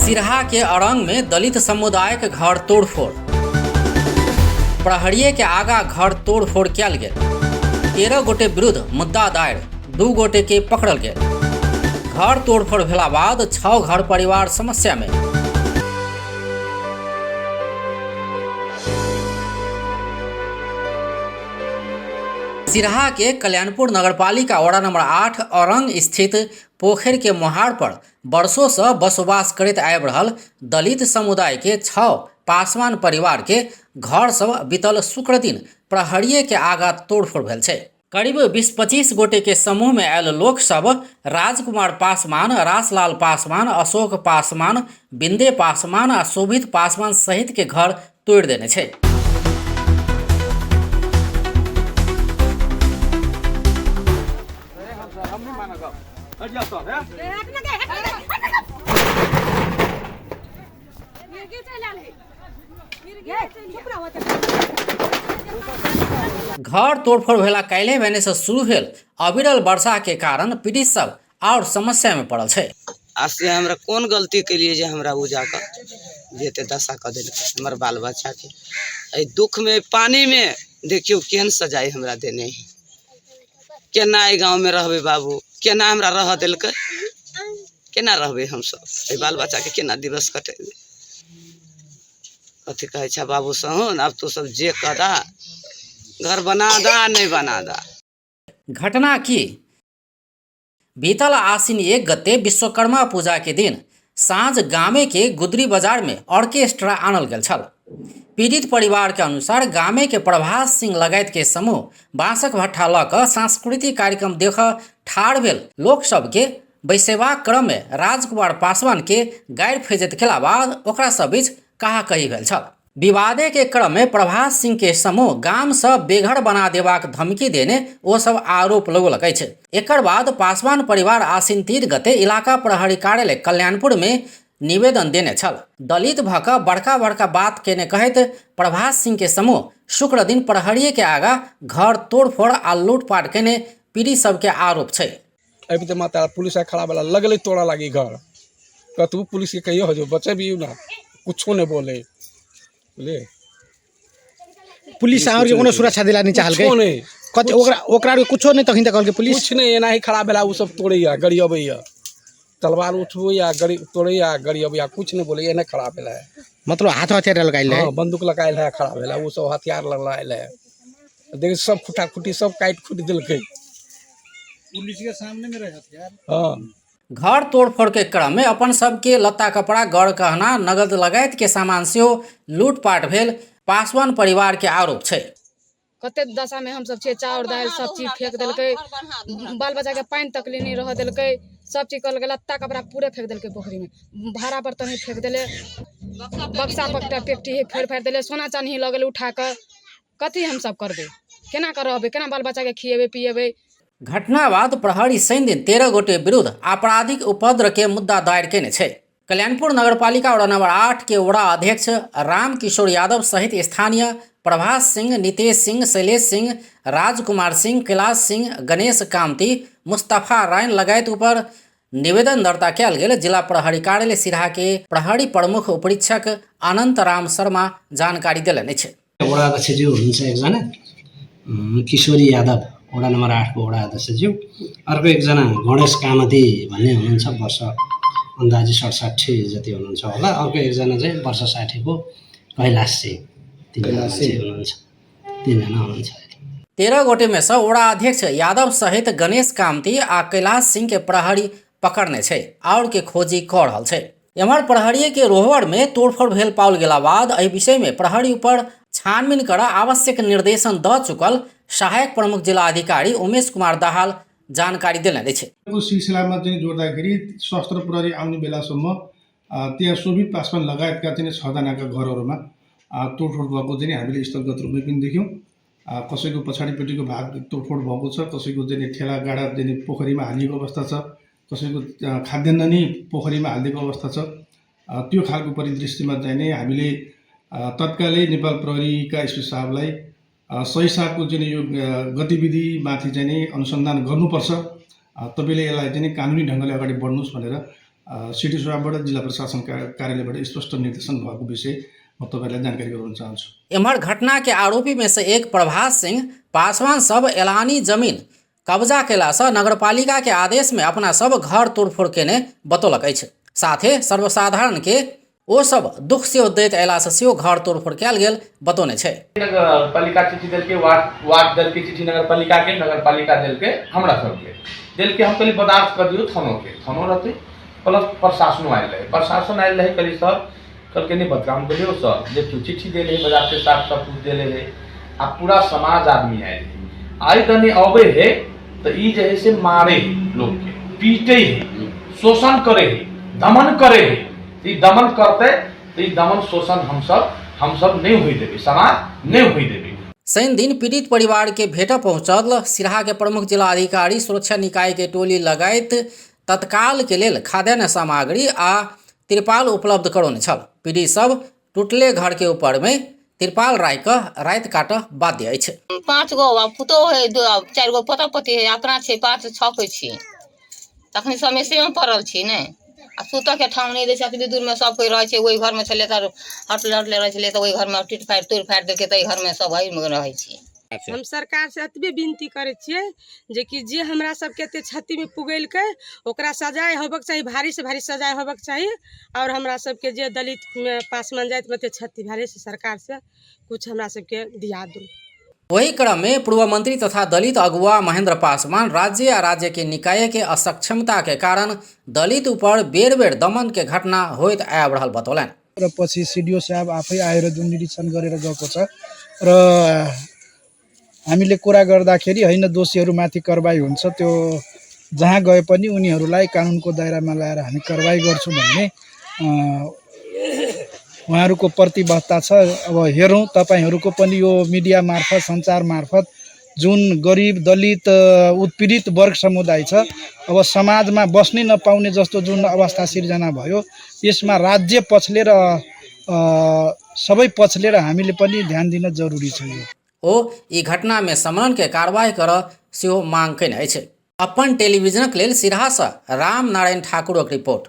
सिरहा के अरंग में दलित समुदाय के घर तोड़फोड़। प्रहरीय के आगा घर तोड़फोड़ कयल गेल। 13 गोटे विरुद्ध मुद्दा दायर, 2 गोटे के पकड़ल गेल। घर तोड़फोड़ भेला बाद 6 घर परिवार समस्या में। सिरहा के कल्याणपुर नगरपालिका वडा नंबर 8 औरंग स्थित पोखर के मोहार पर वर्षों से बसोबास करैत आबि रहल दलित समुदाय के 6 पासवान परिवार के घर सब बीतल शुक्र दिन प्रहरीय के आगा तोड़फोड़ भेल छै। करीब 20-25 गोटे के समूह में आयल लोक सब राजकुमार पासवान, रासलाल पासवान, अशोक पासवान, बिंदे पासवान आ शोभित पासवान सहित के घर तोड़ि देने छै। घर तोड़फोड़ भेला काल्हि भेने से शुरू भेल अविरल वर्षा के कारण पीड़ित सब और समस्या में पड़ल छै। आ से हमरा कोन गलती केलिए जे हमरा उ जाकऽ जे एते दशा कऽ देलकै हमर बाल बच्चाके। एहि दुखमे पानिमे देखियौ केहन सजाइ हमरा देने है। केना एहि गाँवमे रहबै बाबू, केना हमरा रहऽ देलकै, केना रहबै हमसब, एहि बाल बच्चाके केना दिवस कटेबै। कथी कहै छै बाबू सहून, आब तू सब जे कऽ दा, घर बना दा नहि बना दा। घटना की बीतल आश्विन 1 गते विश्वकर्मा पूजा के दिन साँझ गामे के गुदरी बाजार में ऑर्केस्ट्रा आनल गेल छल। पीड़ित परिवार के अनुसार गामे के प्रभास सिंह लगायत के समूह बांसक भट्ठा लऽ कऽ सांस्कृतिक कार्यक्रम देख ठाढ़ भेल लोक सबके बैसेबाक क्रम में राजकुमार पासवान के गारि फैजत केला बाद ओकरा सब बीच कहाकही भेल छल। विवादे के क्रम में प्रभास सिंह के समूह गाम से बेघर बना देबाक धमकी देने ओ सब आरोप लगौलक अछि। एकर बाद पासवान परिवार आश्विन 3 गते इलाका प्रहरी कार्यालय कल्याणपुर में निवेदन देने छल। दलित भऽ कऽ बड़का बड़का बात केने कहैत प्रभास सिंह के समूह शुक्र दिन प्रहरीये के आगा घर तोड़फोड़ आ लूटपाट केने पीड़ित सबके आरोप छै। अभी तो माता पुलिस खड़ा वाला लगले तोड़ा लागी घर, कतबो पुलिस के कहियो जो बचेबियो ना, कुछो नहीं बोले। बुझलिए? पुलिस और के कोनो सुरक्षा दिला नहीं चाहल कुछो नहीं। कथी ओकरा ओकरा कुछो नहीं तखन तक कहलकै पुलिस? कुछ नहीं, एना ही खड़ा भेला उ सब तोड़ैया गरियबैया, तलवार उठबैया गरी तोड़ैया गरियबैया, कुछ नहीं बोलैया, एना खड़ा भेला है। मतलब हाथ हथियार लगाइल है? हाँ, बंदूक लगाइल है, खड़ा भेला उ सब हथियार लगाइल है। देखिए सब खुटा खुटी सब काटि खुटि देलकै। पुलिस के सामने में रहे हथियार। हाँ। घर तोड़फोड़ के क्रम में अपन सबके लत्ता कपड़ा गड़ गहना नगद लगायत के सामान सेहो लूटपाट भेल पासवान परिवार के आरोप छै। कते दशा में हमसब छियै, चाउर दालि सब चीज फेंक देलकै, बाल बच्चा के पानि तक नहीं रह देलकै, सब चीज करलकै, लत्ता कपड़ा पूरे फेंक देलकै पोखरी में, भाड़ा बर्तन ही फेंक देले, बक्सा पकटा पेटी ही फोड़ि फाड़ि देले, सोना चानी ही लऽ गेलै उठा कऽ। कथी हमसब करबै, केना कऽ रहबै, केना बाल बच्चा के खिएबै पिएबै। घटना बाद प्रहरी शनि दिन 13 गोटे विरुद्ध आपराधिक उपद्रव के मुद्दा दायर केने छै। कल्याणपुर नगरपालिका वडा नंबर 8 के वडा अध्यक्ष राम किशोर यादव सहित स्थानीय प्रभास सिंह, नितेश सिंह, शैलेश सिंह, राजकुमार सिंह, कैलाश सिंह, गणेश कामती, मुस्तफा रायन लगायत ऊपर निवेदन दर्ता कयल गेल। जिला प्रहरी कार्यालय सिरहा के प्रहरी प्रमुख उपरीक्षक अनंत राम शर्मा जानकारी देलनि अछि। वडा अध्यक्षज्यू हुनुहुन्छ एकजना किशोरी यादव, वडा नम्बर 8 को वडा अध्यक्षज्यू, अर्को एकजना गणेश कामती भन्ने हुनुहुन्छ, वर्ष अन्दाजी 67 जति हुनुहुन्छ होला, अर्को एकजना चाहिँ वर्ष 60 को कैलाश सिंह, तीनजना चाहिँ हुनुहुन्छ, तीनजना हुनुहुन्छ। 13 गोटे में से वडा अध्यक्ष यादव सहित गणेश कामती आ कैलाश सिंह के प्रहरी पकड़ने छै और के खोजी कऽ रहल छै। एम्हर प्रहरी के रोहवर में तोड़फोड़ भेल पाओल गेला बाद एहि विषय में प्रहरी ऊपर छानबीन कर आवश्यक निर्देशन दऽ चुकल सहायक प्रमुख जिला अधिकारी उमेश कुमार दाहाल जानकारी देलनि अछि। सिलसिलामा चाहिँ जोड्दाखेरि सशस्त्र प्रहरी आउने बेलासम्म त्यहाँ शोभित पासवान लगायतका चाहिँ 6 जनाका घरहरूमा तोडफोड भएको चाहिँ हामीले स्थलगत रूपमै पनि देख्यौँ। कसैको पछाडिपट्टिको भाग तोडफोड भएको छ, कसैको चाहिँ ठेला गाडा चाहिँ पोखरीमा हालिएको अवस्था छ, कसैको खाद्यान्न नै पोखरीमा हालिदिएको अवस्था छ। त्यो खालको परिदृश्यमा चाहिँ नै हामीले तत्कालै नेपाल प्रहरीका एसपी साहबलाई सही साहबको चाहिँ यो गतिविधिमाथि चाहिँ नै अनुसन्धान गर्नुपर्छ, तपाईँले यसलाई चाहिँ कानुनी ढङ्गले अगाडि बढ्नुहोस् भनेर सिटी सभाबाट जिल्ला प्रशासन कार्यालयबाट स्पष्ट निर्देशन भएको विषय म तपाईँहरूलाई जानकारी गराउन चाहन्छु। एम्हर घटना के आरोपी में से एक प्रभास सिंह पासवान सब एलानी जमीन कब्जा केलासँ नगरपालिका के आदेश में अपना सब घर तोड़फोड़ केने बतौलक अछि। साथे सर्वसाधारण के ओ सब दुख सेहो दैत अयलासँ सेहो घर तोड़फोड़ कयल गेल बतौने छै। नगरपालिका चिट्ठी देलकै, वार्ड वार्ड देलकै चिट्ठी नगरपालिकाके, नगरपालिका देलकै हमरा सबके देलकै। हम कहलियै बदार्थ कऽ दियौ थानोके, थानो रहतै प्लस प्रशासनो आयल रहै। प्रशासन आयल रहै, कहलियै सर, कहलकै नहि बदकाम। कहलियै यौ सर, देखियौ चिट्ठी देल है, बजारके साफ सब कुछ देले है आ पूरा समाज आदमी आयल है। आइ दने अबै है तऽ ई जे है से मारे है लोकके, पीटे है, शोषण करे है, दमन करे है। तऽ ई दमन करतै तऽ ई दमन शोषण हमसब नहि होइ देबै, समाज नहि होइ देबै। शनि दिन पीड़ित परिवार के भेंट पहुंचल सिरहा के प्रमुख जिला अधिकारी सुरक्षा निकाय के टोली लगाइत तत्काल के लेल खाद्यान्न सामग्री आ तिरपाल उपलब्ध करौने छल। पीड़ित सब टूटले घर के ऊपर में तिरपाल राखि कऽ राति काटऽ बाध्य अछि। 5 गो पुतोहु है, 4 गो पोता पोती है, अपना छै 5 6 कोइ छी। तखनी समस्येमे पड़ल छी ने। आ सुतऽके ठाम नहि दै छै। अतबी दूरमे सब कोइ रहै छै। ओहि घरमे छलै तऽ हटले हटले रहै छलै, तऽ ओहि घरमे टूटि फाटि तोड़ि फाड़ि देलकै, तऽ एहि घरमे सब एहिमे रहै छी। हम सरकार से एतबे विनती करै छियै जेकि जे हमरा सबके एते क्षतिमे पुगेलकै ओकरा सजाय होबक चाही, भारी से भारी सजाय होबक चाही। और हमरा सबके जे दलितमे पासमान जातिमे एते क्षति भेलै से सरकार से कुछ हमरा सबके दिया दू। ओहि क्रम में पूर्व मंत्री तथा दलित अगुआ महेंद्र पासवान राज्य आ राज्य के निकाय के असक्षमता के कारण दलित ऊपर बेर बेर दमन के घटना होइत आबि रहल बतौलनि। र पछि सिडिओ साहब आफै आएर जुन निरीक्षण गरेर गएको छ र हामीले कुरा गर्दाखेरि होइन दोषीहरूमाथि कारबाही हुन्छ, त्यो जहाँ गए पनि उनीहरूलाई कानुनको दायरामा ल्याएर हामी कारबाही गर्छौँ भन्ने उहाँहरूको प्रतिबद्धता छ। अब हेरौँ, तपाईँहरूको पनि यो मिडिया मार्फत सञ्चार मार्फत जुन गरिब दलित उत्पीडित वर्ग समुदाय छ, अब समाजमा बस्नै नपाउने जस्तो जुन अवस्था सिर्जना भयो, यसमा राज्य पक्षले र सबै पक्षले र हामीले पनि ध्यान दिन जरुरी छ। यो ओ ई घटना में समन के कार्रवाई कर सेहो मांग कयने अछि। अपन टेलीविजनक लेल सिरहा सँ राम नारायण ठाकुरक रिपोर्ट।